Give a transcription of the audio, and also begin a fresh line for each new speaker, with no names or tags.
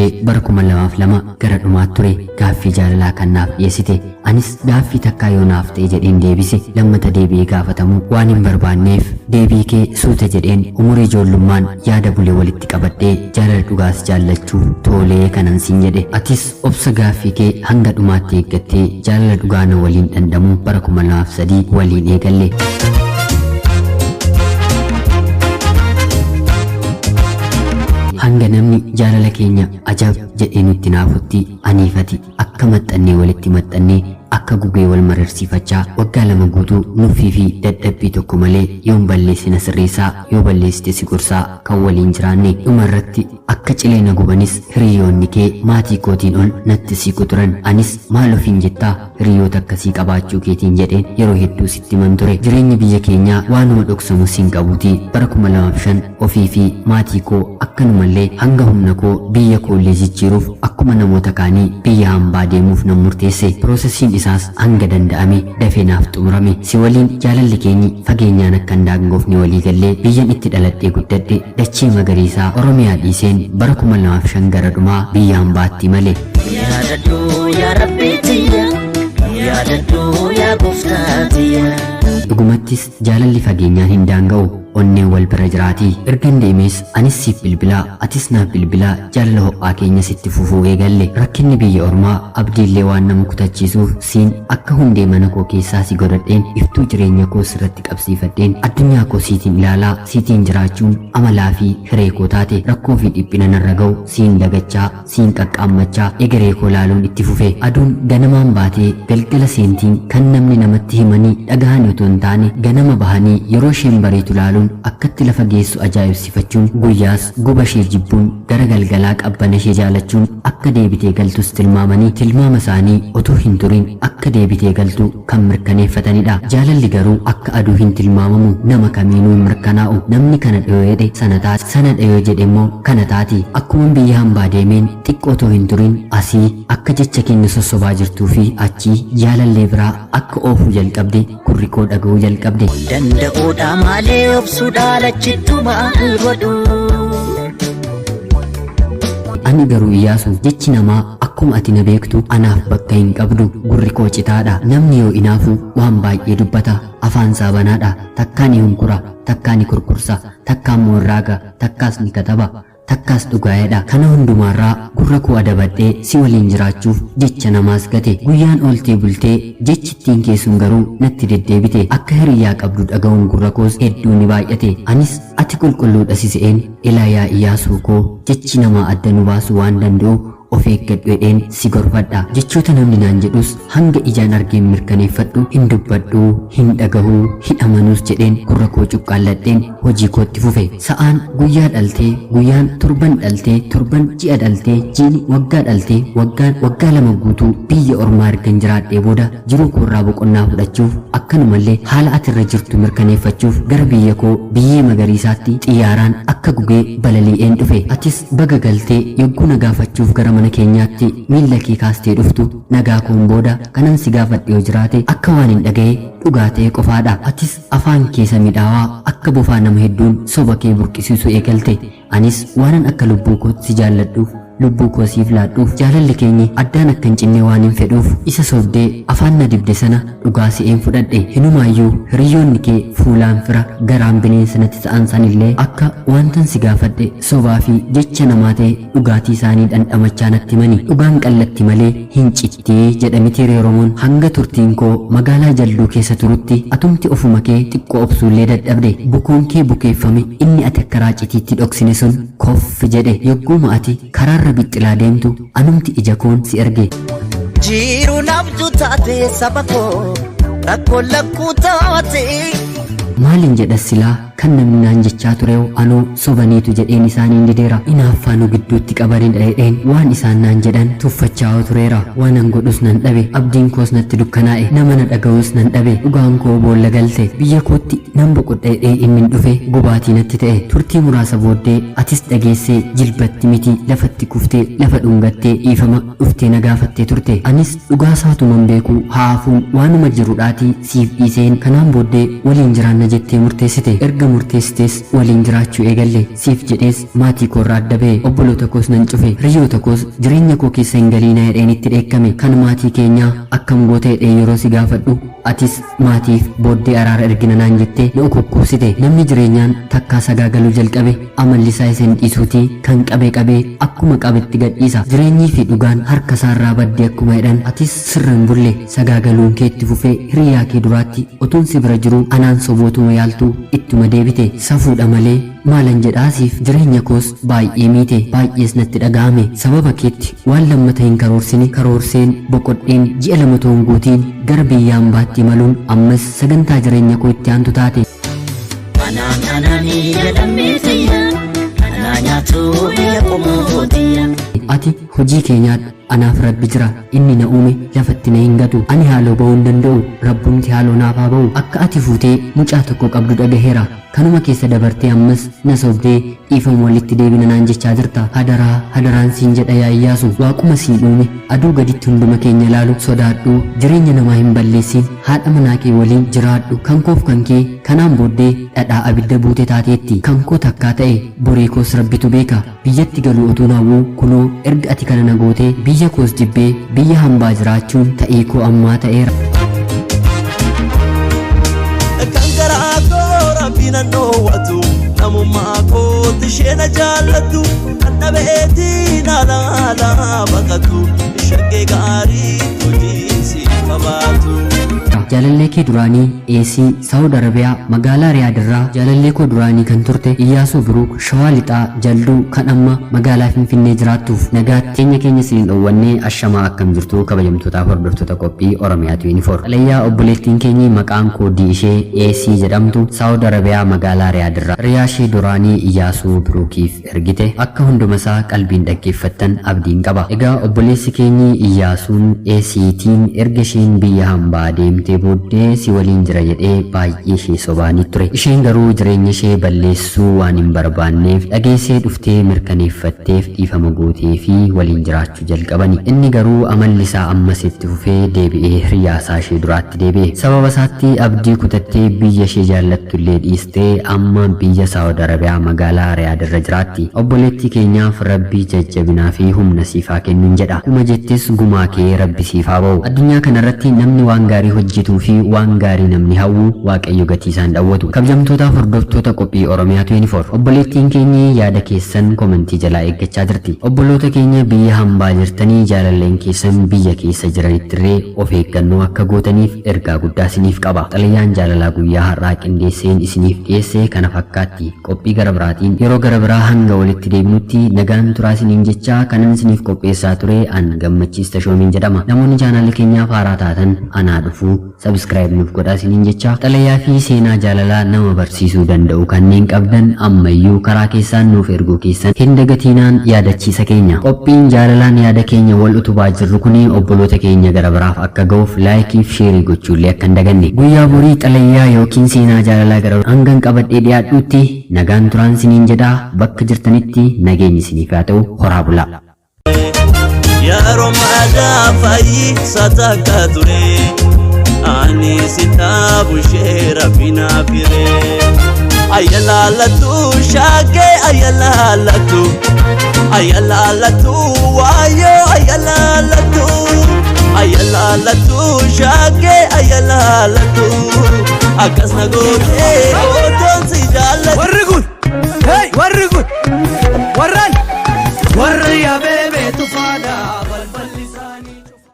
ishee bara 2002 gara dhumaatti ture gaaffii jaalalaa kan naaf dhiyeessite. Anis gaaffii takkaa yoo naaf ta'e jedheen deebise. Lammata deebi'ee gaafatamuu waan hin barbaanneef deebii kee suuta jedheen umurii ijoollummaan yaada bule walitti qabadhee jaalala dhugaas jaallachuuf toolee kanan siin jedhe. Atis obsa gaaffii kee hanga dhumaatti eeggattee jaalala dhugaa na waliin dhandhamuu bara 2003 waliin eegalle. Hanga namni jaalala keenya ajab jedhee nutti naafutti aniifati akka maxxannee walitti maxxannee akka gugee wal mararsiifachaa waggaa 2 guutuu nuffii fi dadhabbii tokko malee yoon balleesse na sirreessaa yoo balleessite si gorsaa kan waliin jiraanne. Dhuma irratti akka cilee na gubanis hiriyoonni kee maatii kootiin ol natti siqu turan. Anis maal ofiin jettaa hiriyoota akkasii qabaachuu keetiin jedheen yeroo hedduu sitti himan ture. Jireenyi biyya keenyaa waanuma dhoksamus hin qabuutii bara 2005 ofii fi maatii koo akkanumallee hanga humna koo biyya koollee jijjiiruuf akkuma namoota kaanii biyya hambaa deemuuf nan murteesse. Piroosesiin isaas hanga danda'ame dafee naaf xumurame. Si waliin jaalalli keenyi fageenyaan akka hin daangoofne walii gallee biyyan itti dhaladhee guddadhe dachee magariisaa Oromiyaa dhiiseen bara 2005 gara dhumaa biyya hambaatti imale.
Yaadadhu yaa Rabbii tiyya, yaadadhu yaa gooftaa tiyya.
Dhugumattis jaalalli fageenyaan hin daanga'u, onneen wal bira jiraatii. Ergan deemees anis siif bilbilaa, atis naaf bilbilaa jaalala ho'aa keenyas itti fufuu eegalle. Rakkinni biyya ormaa abdiillee waan nama kutachiisuuf siin akka hundee mana koo keessaa si godhadheen iftuu jireenya koo sirratti qabsiifadheen addunyaa koo siitiin ilaalaa siitiin jiraachuun amalaa fi hiree koo taate. Rakkoo fi dhiphina narra ga'u siin dagachaa siin qaqqaammachaa egeree koo laaluun itti fufe. Aduun ganamaan baatee galgala seentiin kan namni namatti himanii dhagahani otoo hin taane ganama bahanii yeroo isheen bariitu laaluun akkatti lafa geessu ajaa'ibsifachuun guyyaas guba ishee jibbuun gara galgalaa qabbana ishee jaalachuun akka deebitee galtus tilmaamanii tilmaama isaanii otoo hin turin akka deebitee galtu kan mirkaneeffatanidha. Jaalalli garuu akka aduu hin tilmaamamu, nama kamiinuu hin mirkanaa'u. Namni kana dhiyoo jedhe sana taati, sana dhiyoo jedhe immoo kana taati. Akkuman biyya hambaa deemeen xiqqoo otoo hin turin asii akka jecha keen na sossobaa jirtuu fi achii jaalallee biraa akka oofuu jalqabde gurri koo dhaga'uu jalqabde.
Danda'uudha malee obsuudha lachittu maal godhu.
Ani garuu Iyyaasu jechi namaa Akkuma ati na beektu anaaf bakka hin qabdu. Gurri koo citaadha. Namni yoo inaafu waan baay'ee dubbata. Afaan isaa banaadha. Takkaa ni hunkura, takkaa ni kurkursa, takkaa immoo hin raaga, takkaas ni kataba, takkaas dhugaa jedha. Kana hundumaarraa gurra koo adabadhee si waliin jiraachuuf jecha namaas gate. Guyyaan ooltee bultee jechi ittiin kee sun garuu natti deddeebite. Akka hiriyyaa qabdu dhaga'uun gurra koos hedduu ni baay'ate. Anis ati qulqulluudha si se'een, ilaa yaa Iyyaasuu koo jechi namaa adda nu baasuu waan danda'u of eeggadhu jedheen si gorfadha. Jechoota namni naan jedhus hanga ijaan argeen mirkaneeffadhu hin dubbadhu, hin dhagahu, hin amanuus jedheen gurra koo cuqqaalladheen hojii kootti fufe. Sa'aan guyyaa dhaltee, guyyaan torban dhaltee, torban ji'a dhaltee, jiini waggaa dhaltee, waggaan waggaa 2 guutuu biyya ormaa ergan jiraadhee booda jiruu koorraa boqonnaa fudhachuuf akkanumallee haala ati irra jirtu mirkaneeffachuuf gara biyya koo biyyee magariisaatti xiyyaaraan akka gugee balalii'een dhufe. Atis baga galtee yogguu na gaafachuuf gara mana keenyaatti miilla kee kaastee dhuftu nagaa koon booda kanan si gaafadhe yoo jiraate akka waanin dhaga'e dhugaa ta'e qofaadha. Atis afaan kee isa midhaawaa akka bofaa nama hedduun soba kee burqisiisuu eegalte. Anis waanan akka lubbuu kootti si jaalladhuuf lubbuu koo siif laadhuuf jaalalli keenyi addaan akka hin cinne waanin fedhuuf isa sobdee afaan na dibde sana dhugaa se'een fudhadhe. Hinumaayyuu hiriyyoonni kee fuulaan fira garaan bineensa natti ta'an sanillee akka waantan si gaafadhe sobaa fi jecha namaa ta'e dhugaatii isaanii dhandhamachaa natti himani. Dhugaan qallatti malee hin citti jedha mitiiree Oromoon. Hanga turtiin koo magaalaa Jalduu keessa turutti atumti ofuma kee xiqqoo obsuullee dadhabde. Bukoon kee bukeeffame inni ati akka raacitiitti dhoksine sun koff jedhe. Yogguuma ati karaarra bixxilaa deemtu anumti ija koon si arge.
Jiruun abjuu taate saba koo rakkoon lakkuu taate.
Maalin jedha silaa kan namni naan jechaa turew anoo sobaniitu jedheen isaaniin dideera. Inaaffaa nu gidduutti qabanidha jedheen waan isaan naan jedhan tuffachaa'oo tureera. Waanan godhus nan dhabe. Abdiin koos natti dukkanaa'e. Nama na dhaga'us nan dhabe. Dhugaan koo boolla galte. Biyya kootti nan boqodha jedhee innin dhufe gubaatii natti ta'e. Turtii muraasa booddee atis dhageessee jilbatti miti lafatti kuftee lafa dhungattee dhiifama dhuftee na gaafattee turte. Anis dhugaasaatuman beekuu haa hafuun waanuma jirudhaatii siif dhiiseen kanaan booddee waliin jiraanna jettee murteessite. Erga Erga murteessitees waliin jiraachuu eegalle. Siif jedhees maatii koorraa adda ba'e. Obboloota koos nan cufe. Hiriyoota koos jireenya koo keessa hin galiinaa jedheen itti dheekkame. Kan maatii keenyaa akkam goota jedhee yeroo si gaafadhu atis maatiif booddee araara ergina naan jettee na ukukkuubsite. Namni jireenyaan takkaa sagaagaluu jalqabe amalli isaa isa hin dhiisuutii kan qabe qabee akkuma qabetti gadhiisa. Jireenyii fi dhugaan harka isaarraa badde akkuma jedhan atis sirra hin bulle. Sagaagaluun kee itti fufee hiriyaa kee duraatti otuun si bira jiruu anaan sobootuma yaaltuu ittuma deebite. Safuudha malee maalan jedhaa siif? Jireenya koos baay'ee miite. Baay'ees natti dhaga'ame. Sababa keetti waan lammata hin karoorsine karoorseen boqodheen ji'a 2 otoo hin guutiin gara biyya ambaatti imaluun ammas sagantaa jireenya koo itti aantu taate.
Anaan anaan ya lammii tiyya anaa nyaatu biyya qomoo tiyya.
Ati hojii kee nyaadhu anaaf Rabbi jira inni na uume lafatti na hin gatu. Ani haaloo ba'uu hin danda'u Rabbumti haaloo naaf haa ba'u. Akka ati fuutee mucaa tokko qabdu dhagaheera. Kanuma keessa dabartee ammas na sobdee dhiifama walitti deebina naan jechaa jirta. Hadaraa, hadaraan siin jedha yaa Iyyaasu. Waaquma siin uume, aduu gaditti hunduma keenya laalu sodaadhuu jireenya namaa hin balleessiin. Haadha manaa kee waliin jiraadhu. Kan koof kan kee kanaan booddee dhadhaa abidda buute taateetti. Kan koo takkaa ta'e borii koos Rabbitu beeka. Biyyatti galuu otuun hawwuu kunoo erga ati kana na gootee biyya koos jibbee biyya hambaa jiraachuun ta'ii koo ammaa ta'eera.
Kan garaa koo rabbi nan dhoowwatu namummaa kootti ishee na jaallattu kan dhabeetiin ala ala baqattu shaggee gaarii hojii siif qabaatu.
Jaalallee kee duraanii AC Saawud Arabiyaa magaalaa Riyaad irraa jaalallee koo duraanii kan turte Iyyaasuu Biruuk Shawaa Lixaa Jalduu kan amma magaalaa Finfinnee jiraattuuf nagaatti. Keenya keenya isin hin dhowwannee ashamaa akkam jirtu kabajamtootaaf hordoftoota qophii Oromiyaa 24. Xalayyaa obboleettiin keenyi maqaan koodii ishee AC jedhamtu Saawud Arabiyaa magaalaa Riyaad irraa hiriyaa ishee duraanii Iyyaasuu Biruukiif ergite akka hundumasaa qalbiin dhaggeeffattan abdiin qaba. Egaa obboleessi keenyi Iyyaasuun AC tiin erga isheen biyya hambaa deemtee booddee si waliin jira jedhee baay'ee ishee sobaanii ture. Isheen garuu jireenya ishee balleessuu waan hin barbaanneef dhageessee dhuftee mirkaneeffatteef dhiifama gooteefii waliin jiraachuu jalqabani. Inni garuu amalli isaa ammas itti fufee deebi'ee hiriyaasaa ishee duraatti deebi'e. Sababa isaatti abdii kutattee biyya ishee jaallattullee dhiistee amma biyya Saawud Arabiyaa magaalaa Riyaad irra jiraatti. Obboleettii keenyaaf Rabbi jajjabinaa fi humna siif haa kennun jedha. Akkuma jettes gumaa kee Rabbi siif haa ba'u. Addunyaa kana irratti namni waan gaarii hojjetuu fi waan gaarii namni hawwu Waaqayyo gatii isaa hin dhawwatu. Kabjamtootaaf hordoftoota qophii Oromia 24. Obboleettiin keenyi yaada keessan komentii jalaa eeggachaa jirti. Obboloota keenya biyya hambaa jirtanii jaalalleen keessan biyya keessa jiranittirree of eeggannoo akka gootaniif ergaa guddaa isiniif qaba. Xalayaan jaalalaa guyyaa har'aa qindeesseen isiniif dhiyeesse kana fakkaatti. Qophii gara biraatiin yeroo gara biraa hanga walitti deebinutti nagaan turaa isiniin jechaa kanan isiniif qopheessaa ture an Gammachiis Tashoomeen jedhama. Namoonni chaanaalii keenyaaf haaraa taatan anaa dhufuu subscribe nuuf godhaa isiniin jechaa xalayaa fi seenaa jaalalaa nama barsiisuu danda'u kanneen qabdan ammayyuu karaa keessaan nuuf erguu keessan hin dagatiinaan yaadachiisa keenya. Qophiin jaalalaan yaada keenya wal utubaa jirru kuni obboloota keenya gara biraaf akka ga'uuf laayikii fi sheerii gochuullee akka hin daganne. Guyyaa borii xalayaa yookiin seenaa jaalalaa gara hangan qabadhee dhiyaadhuutti nagaan turaan siniin jedha bakka jirtanitti nageenyi isiniif haa ta'u horaa bulaa.
Yeroo madaa fayyisa takka ture ani si dhaabu ishee rabbi naaf hire. Ayalaalatu shaakee ayalaalatu ayalaalatu waayoo ayalaalatu ayalaalatu shaakee ayalaalatu akkas na gootee otoon si jaalladhu.
Warri kun, hey, warri kun, warran, warri abeebee tufaadha balballi.